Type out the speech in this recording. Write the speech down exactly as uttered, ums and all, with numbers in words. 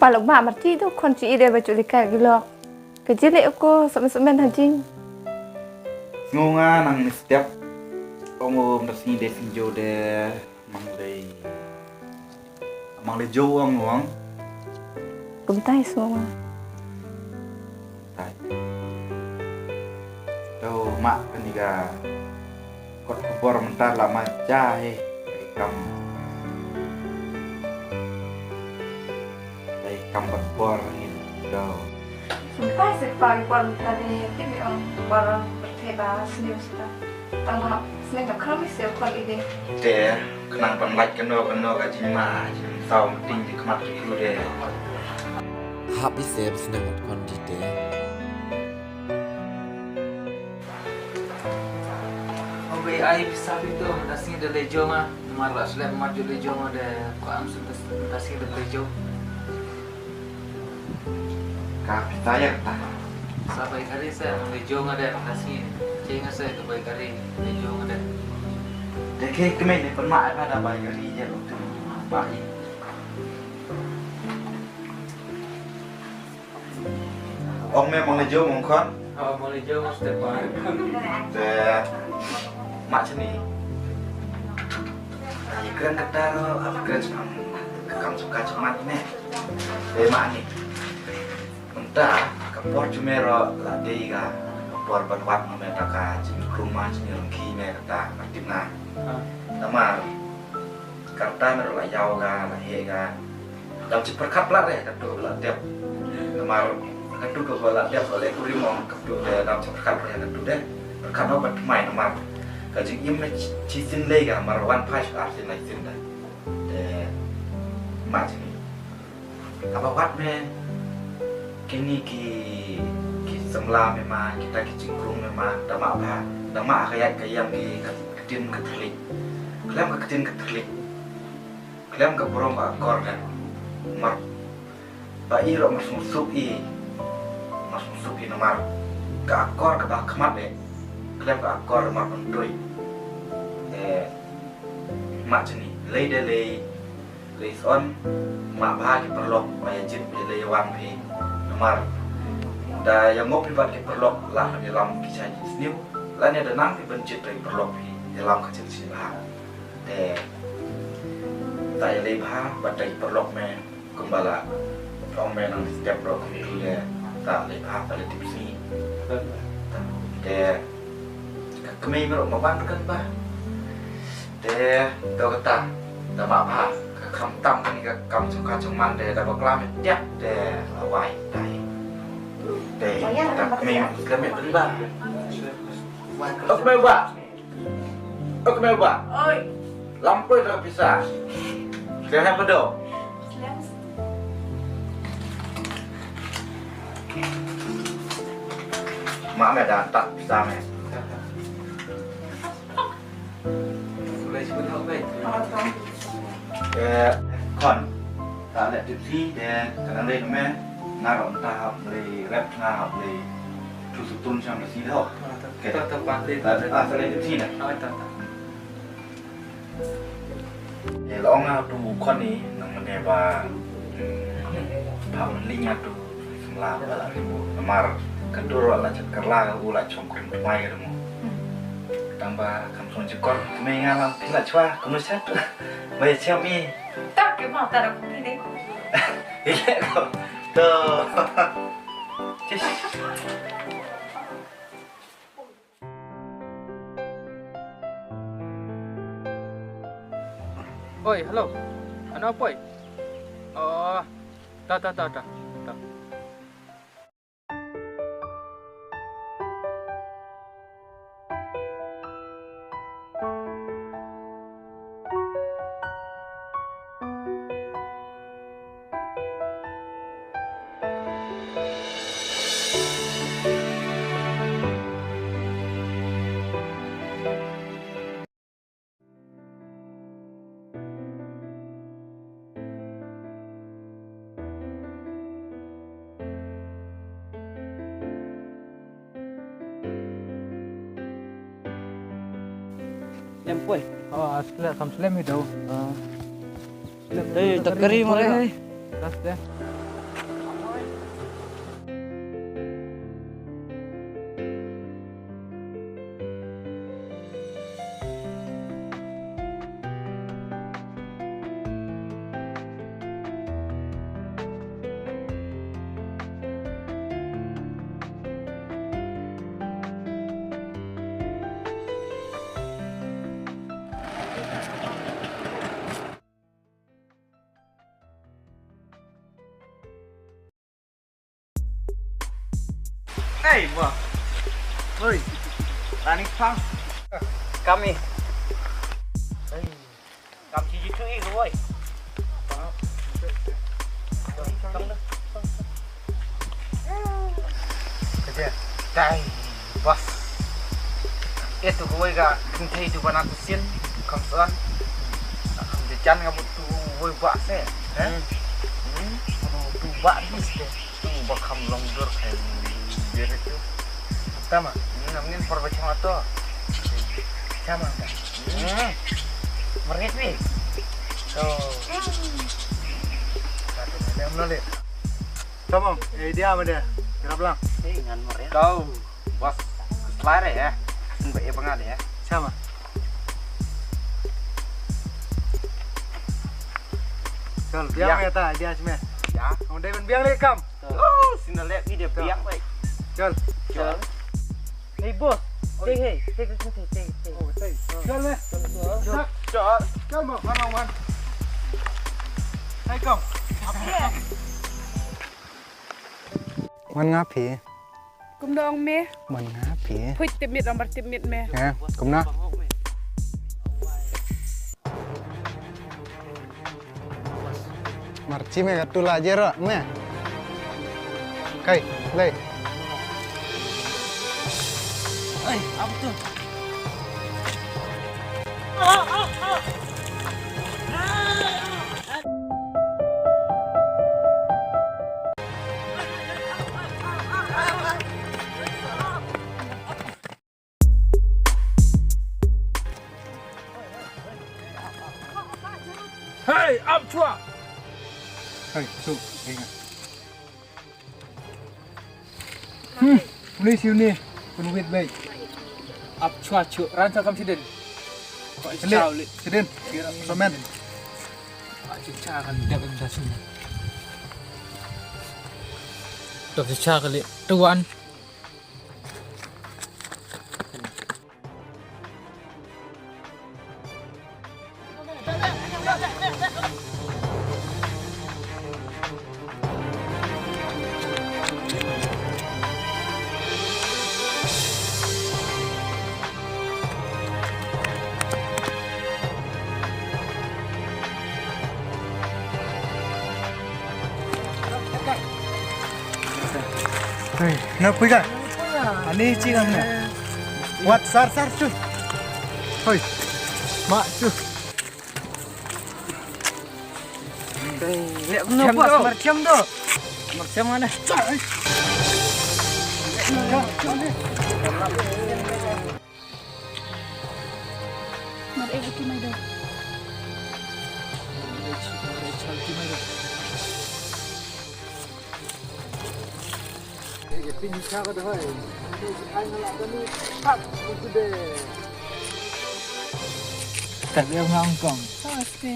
Lok ba marti do khon chi ide ba chuli kai gilok. Ka jili ko semen semen hajing. Sngew nga nang ni step. Ong um da sngi de sngew de mang de. Mang de jo ong ong. Kumtai sngew nga. Tai. To ma kani ka. Kot khubor mynta la ma ja he. Kam. Dei kam bad bor ngin do. Sumpai se pa ki por mynta ne, te me ong bor berte ba sniew sita. Tang ba sniew da kram se kon ide. Te khnang ban lait kano kano ka jingma jingsaw meeting di khmat ki kru de. Hap i se ba sniew ngat kon di te. Oke, ai pisa pito, mynta sngi da leit jong nga, namar la slem mat ju leit jong nga de, ko am sum mynta sngi da leit jong. Ka pisa ïa kata. Sa bai kari sa, leit jong nga de, mynta sngi. Ceng nga sa, ka bai kari, leit jong nga de. De ke kemei ne pynmah ai ba da bai kari ïa lo tu. Ba i. Ong me mong le jo mong khon. Oh, mong le jo mong Stefan. Te ma chini. Ai kren kata ro, ai kren chang kam suka chang mat ne. Te ma ni. Mynta ka por chume ro la dei ka por ban wat ma me ta ka jingkrung ma jingkrung ki me kata ka timna. Namar Karta me la ïaw ga, la heh ga. Dam chi pyrkhat la re, katu la dep. Namar katu ka la dep, la le kurim ong katu le dam chi pyrkhat re, katu de. Pyrkhat no bat mai namar. Ka jingim me chi, chi sin le ga, mar wan phai shu ar sin lai sin da. De, ma chi ni. Kaba wat me, kini ki, ki samla me ma, kita ki jingkrung me ma, da ma bha, da ma ka ïaid ka ïeng ki ka, ka tin ka thlik. Khlem ka tin ka thlik. Khlem ka burom ka akor ka. Mar, ba i ro mar sungsuk i. Mar sungsuk i namar. Ka akor kaba khmat e. Khlem ka akor mar pyntui. Eh, ma chini, lei de lei. Lei son, ma bha ki paralok, ba ïa jit phi lei wan phi. Namar, da ïa ngop phi bad ki paralok, lah ïa lam ki cha jit sniew. Lah ne da nang phi ban jit da ki paralok phi, ïa lam ka jit sniew bha. Te, ta ïa lei bha, bad da ki paralok me, kumba la, ong me nang step rok kum tu le, ta lei bha, ta lei tipsy. Te, ka kmie me rok ma wan kan ba. Te, to kata, da ma bha, ka kham tam kani ka kam chung ka chung man de, da ba klam tiap de, la wai tai. Te, da kmie ma klam me ba. Ok me ba. Ok me ba. Oi. Lam poi da pisa. Kena pedo. Ma me da tak pisa me. Eh, khon. Ta leh tipsy de ka nang leh me. Nga rom ta hap leh rep nga hap leh. Tu sutun chang leh si de ho. Ke. Ta ta pa te. Ta ta leh tipsy de. Eh, la ong nga tu khon ni nang ne ba. Ba ling nga tu. Samla ba la ribu namar ka dur wa la chat karla ka u la chom krim tmai ka demu. Tang ba kam song jikor kmie nga la phi la chwa kumno chat. Ba ya cham i. Tak ke mau tak aku ni. Ile ko. To. Chish. Oi, hello. Ano poi? Oh, ta ta ta ta. Ta. Em poi. Oh, asla kam slem hi dau. Ah. Slem. Eh, takari mare. Das deh. Hey, ma. Oi. Rani pang. Kami. Kam chi jitu i ko woi. Ka je. Dai. Bas. Ito ko woi ka kynthei tu bana tu sin. Kam san. Kam je jan ka but tu woi ba se. Eh? Hmm. Tu ba di se. Tu ba kham long dur khai biar itu. Tama. Hmm, ngam ngin por ba chama to. Chama ta. Hmm. Merit ni. To. Satu ada menolit. Tama, eh dia mana? Kerap lang. Eh, ngan merit. Kau bos kelar ya. Sembah ya pengal ya. Chama. Chal, biang ya ta, dia sime. Ya. Kamu dah biang lagi kam. Oh, sini lihat ni dia biang baik. Chal. Chal. Hey boss, hey hey, hey hey hey hey. Oh, hey. Chal le. Chal. Chal. Chal mo, man man. Hey kam. Wan nga phi. Kumno ong me? Wan nga phi. Phuit tipmit ong bar tipmit me. Ya, kumno? Marchi me katu la jero me. Kai, lei. Ai, apa tu? Hey, ap chwa. Hey, tu, ingat. Hmm, police uni, pun wit bai. Ap chwa chu, ran sa kam siden. Ko chau li. Siden. Somen. Ap chu cha kan dak da sum. Dak chu cha kali. Tuan. Hei, na pui ka? Ani chi kam ne. Wat sar sar chu. Hoi. Ma chu. No pas marcham do. Marcham mana? Mar ek ki mai do. Tak dia ngangkong. Namaste.